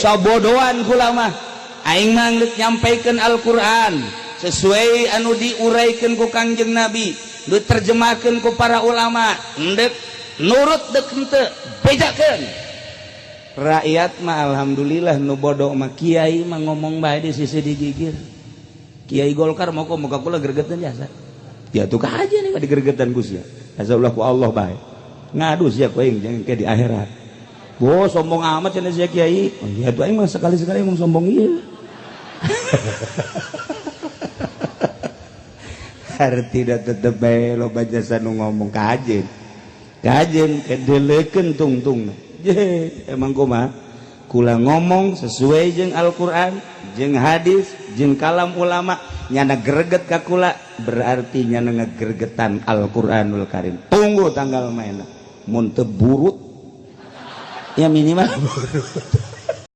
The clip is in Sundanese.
Sabodoan kula mah, aing mah geus nyampaikeun Al-Qur'an sesuai anu diuraikan ku Kangjeng Nabi, diterjemahkan ku para ulama. Ndek nurut dek henteu, bejakeun rakyat mah. Alhamdulillah, nu bodoh mah kiai mah ngomong bae di sisi digigir. Kiai Golkar mau kok muka kula gregetan jasa ya tuh aja nih mah digregetan ku sia. Asa ulah ku Allah bae ngadu sia ku aing jangan ke di akhirat. Bo sombong amat cenah sia kiai. Oh, ya tuh aing mah sekali-sekali emang sombong ieu. Hartina tetep bae loba jasa nu ngomong kajen. Kajen kedelekeun tungtung. Je, emang kumaha? Kula ngomong sesuai jeung Al-Qur'an, jeung hadis, jeung kalam ulama, nyana greget ka kula berarti nyana ngegregetan Al-Qur'anul Karim. Tunggu tanggal mainna. Mun teu burut ya minimal burut.